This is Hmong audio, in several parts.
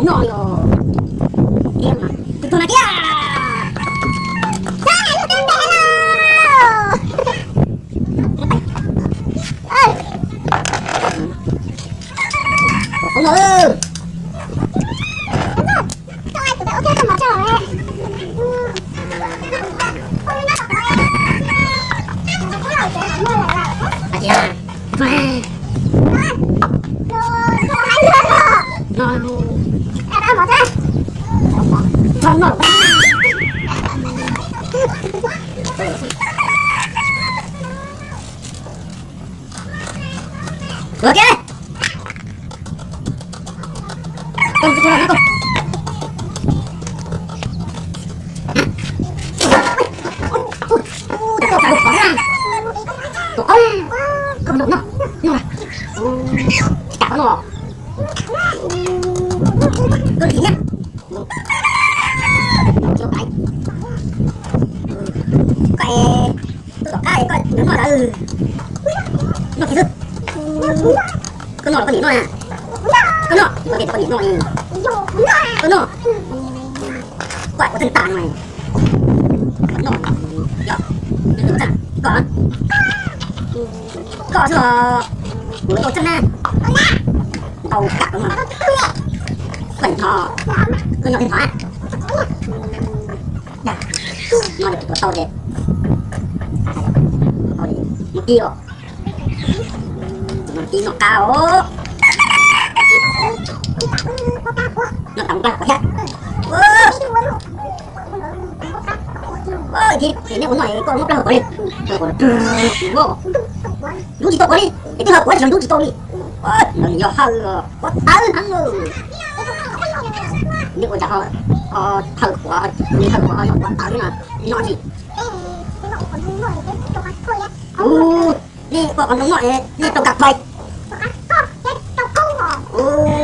Noj li os. Tus tuag na tiag. Koj, koj tom qab koj noj ntawd. Noj kiag xwb. Koj noj los koj niam noj na. Koj noj, koj niam noj. Koj noj. Koj ua txeeg tas no. Koj noj. Yog, koj, koj xwb os. Kuv tau txeeg na. Ntau kam no. Koj noj, koj noj txeeg thov. Noj tus tuag tau ces mus kib os. Mus kib noj qab os. Noj tas mus pab quav thiab. Ib, nej ua noj koj muab plab haw quav li. Lub tsis tau quav li, es twb haw quav tsis yog lub tsis tau li. Lawv yog haw quav tawv heev. Nej ua cas ho haw quav, nej haw quav ho yog quav tawv na, noj tsis. Ub, nej ua qos ntoo noj nej rau kab txhoj. Ub, nej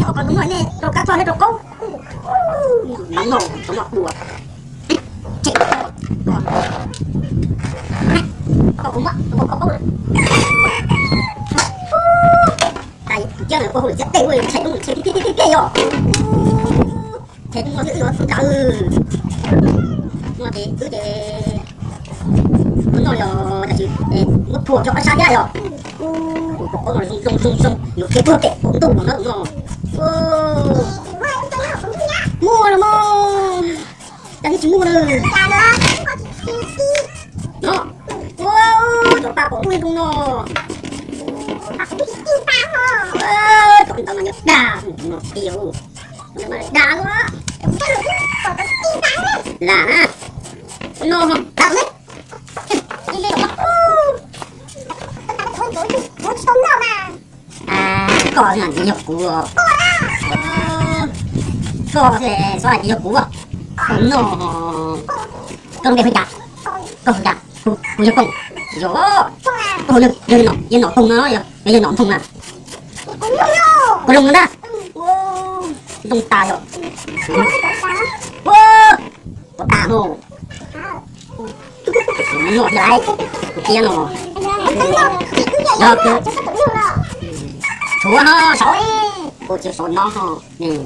ua qos ntoo noj nej rau kab txhoj thiab rau qaub. Noj, noj dua. Tus ciab ua hauj lwm txiav dej ua tshais ntuj tshais tiag tiag tiag yog. Tshais ntuj no xwb wb yuav txhub ntshav. No ces wb ces noj yog cas tsis muab phua rau ob sab thiab yog. Tus qaub no zoo zoo zoo zoo yuav khiav tuag pem qaum ntuj no na no. Muaj los mas. Cas yeej tsis muaj na. No, ua, cov paj pom ub zoo no. Cov ntawd mas nyob dag no tiag. Dag lawm. Lam na. No, dag ne. Koj na tsis yog kuv. Koj xwb xyov tsis yog kuv. No, koj npe hu cas? Koj hu cas? Kuv yog Kooj. Yog, koj hu yawg Nom Toog no, yawg Nom Toog na. Kuv zoo ntag. Zoo tas yog. Ua, ua tas no. Noj thiab laiv, tus tiab no. Yog kawg, tshuav no saud, ua tsis saud no, tsis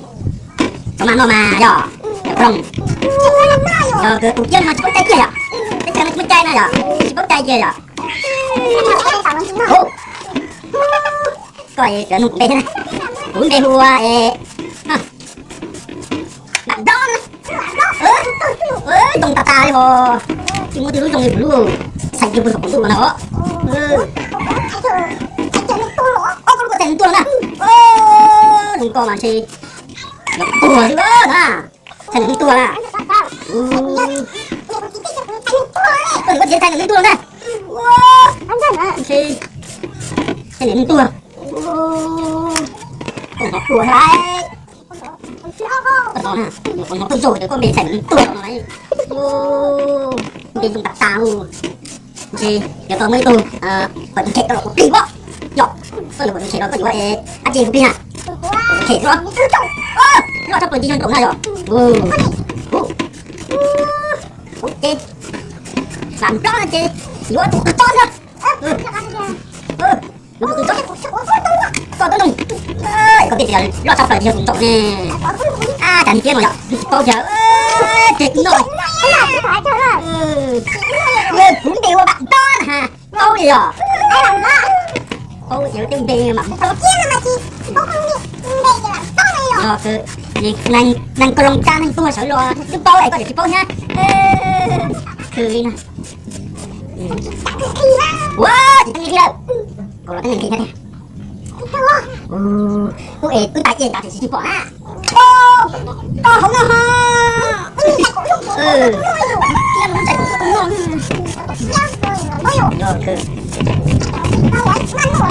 mas noj mas yog, yog rooj. Yog kawg tus tiab no tsis paub cai kiag yom, teb chaws no tsis paub cai na yom, tsis paub cai kiag yom. Koj es nug kuv npe thiab na, kuv npe hu ua es Nram Nrob na. Zoo tas tas li os, tsis muaj twg lub zoo li kuv lub, txhais kiag pw saum qaum ntuj no na os. Koj txhais nws tuag na, zoo koj mas ntshe yuav tuag xwb na, txhais nws tuag na. Koj tsis muaj txiv txhais nws tuag na, ntshe txhais nws tuag. Koj tuag thiab laiv. Koj hnov na, nyuam qhuav hnov tuaj zog tias koj npe txhais nws tuag no na. Npe zoo tas tas li. Ntshe yuav tau muaj ib tug pawg ntsev rau los kuv plig as. Yog koj yuav pawg ntsev los koj yuav dab tsi kuv plig na? Pawg ntsev los loj tshaj plaws ces yog nraum na yog. Kuv ces Nram Nrob no ces yuav tus tub tsob xwb. Tus tub tsob, koj tub ntoo, koj Tej tias loj tshaj plaws yog tus ntsaum ne. Ab, cas nws tiab no yom, tsis paub tias ces kuv noj. Kuv ntes ua npaum ntob na, paub li yom. Paub tias tej npe mam paub. Neeg Koos Loos tsa neeg tuag sawv los twb paub es koj tseem tsis paub thiab. Khwv li no. Ua, tsis teeb li lawm. Kaus los teeb li thiab tiag. Ub, es wb tais iab tas tiam sis tsis pom na. Koj hauv no ho.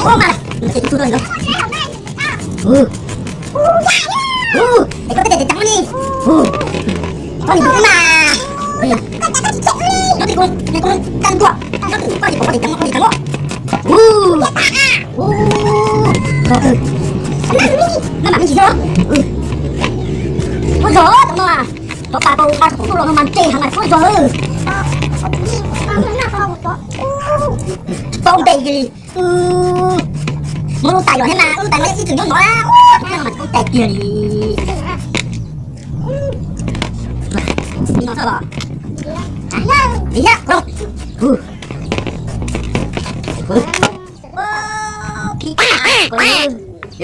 Ua mas, es koj tej tes ceev ni. Koj nim ua mas. Nyob twj ywm, nyob twj ywm, nyob twj ywm, koj nim ua, koj nim ua, koj nim ua. Maj mam me ntsis xwb. Muab zog cov no, cov pas tau nqa saum ntuj los no mas nres heev mas muab zog. Tau ntes li. Muab lub tais los thiab mas, lub tais no ib txwm nyob no, mas tau ntes kiag li. Li no xwb los. Li thiab, koj.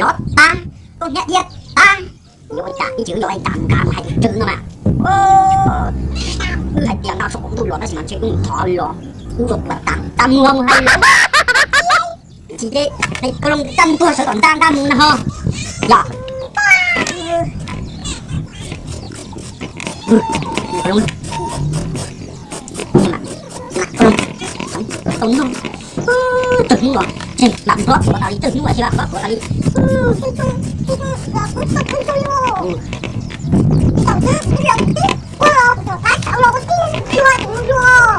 Lov tag, koj hnyiab diab tag. Yuav ua cas ib txwm yuav ua cas mus nqa mus hais tias tsw no mas. Wb hais tias nqa saum ntuj los tab sis mas ntshe wb mus thov los, wb ua puas tas tas muag mus hais los. Tsis ces Koos Loos tsa tuag sawv tom ntxa nqa mus na ho. Yog. Tau noj, tawg hnub los, tseg lam nplob kuav tas li, tawg hnub los tseg lam nplob kuav tas li.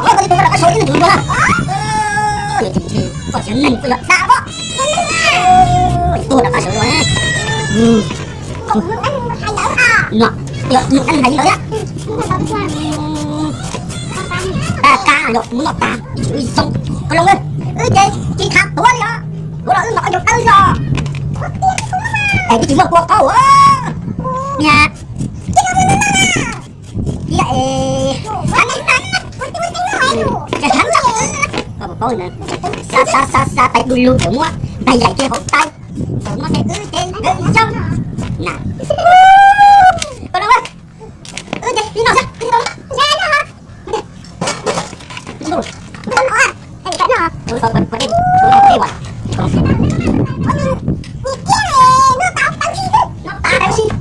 Ua li tus rov qab saud ib tug dua na. Koj tsis yog neeg, koj yog dab os. Tuag rov qab saud dua na. No, yog nug dab neeg hais li ntawd thiab. Tag kab yog mus noj tag ib txhis ib xyoo. Koj Loos, wb ces tsis tham tuav li os. Tuav los wb noj yog dawb zog. Es twb tsis muaj kua qaub ua. Niag, ib yam es, koj puas paub na, xa xa xa xa tais du lug txawm muab tais yaim kiag hauv tais, txawm muab tais wb ces nkawd coj na. Koj Loos, wb ces li no xwb.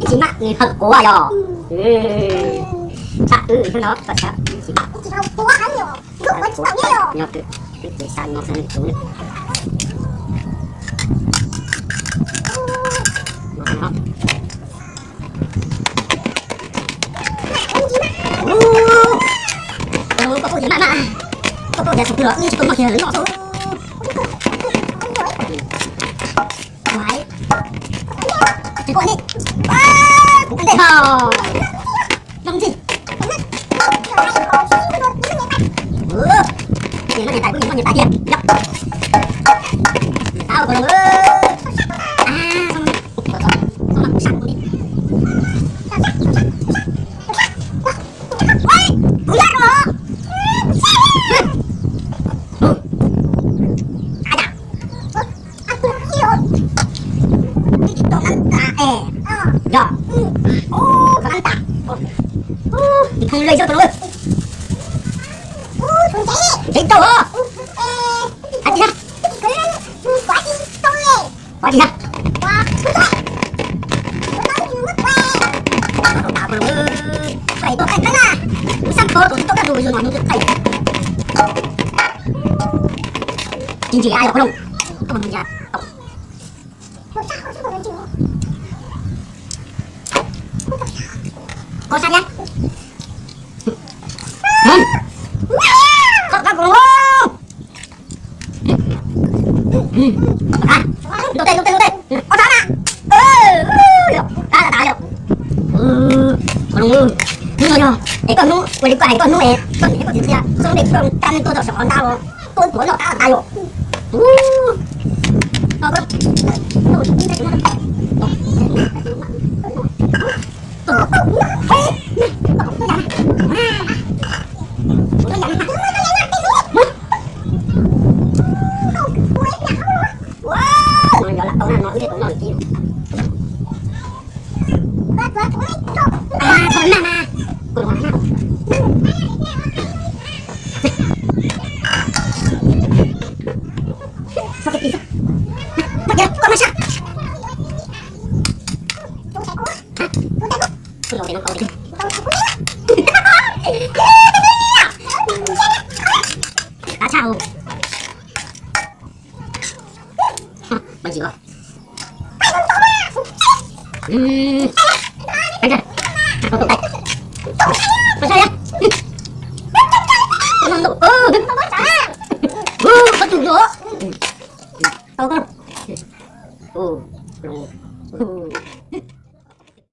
Ib txhis mas nws hawm kuav yog. Tshaj wb no, tshaj wb tsis mam. Nyob twb ces xa no xwb tus. Koj paub tias maj maj, koj paub tias thaum twg los wb tsis tau noj kiag lawv noj xwb. Kuv ua ntej ho. Zoo ntxhi. Kuv niam tais, kuv niam tais tiag. Tau koj Loos. Kuv yog Loos. Yog, koj tas, tus lej zog tus lej, tsev rau os. Hais tias, koj tsis yog, kuv xab pov tus tsis tau kaj tus yog no hnub twb qhais. Tsis ntsim ai los koj Loos, koj mus ntsia. Koj sab thiab. Koj koj kuv. Ntau tes, ntau tes, ntau tes. Ob sab na. Tab tab yom. Koj Loos, hnub no yog es koj hnub ua li koj hais koj hnub es koj niam koj txiv qhia xoo dej koj tas neeg tuaj tom saum qhov ntab los tuaj tuav noj tab tas yom. Koj, koj, koj, koj, koj, koj, Tau koj.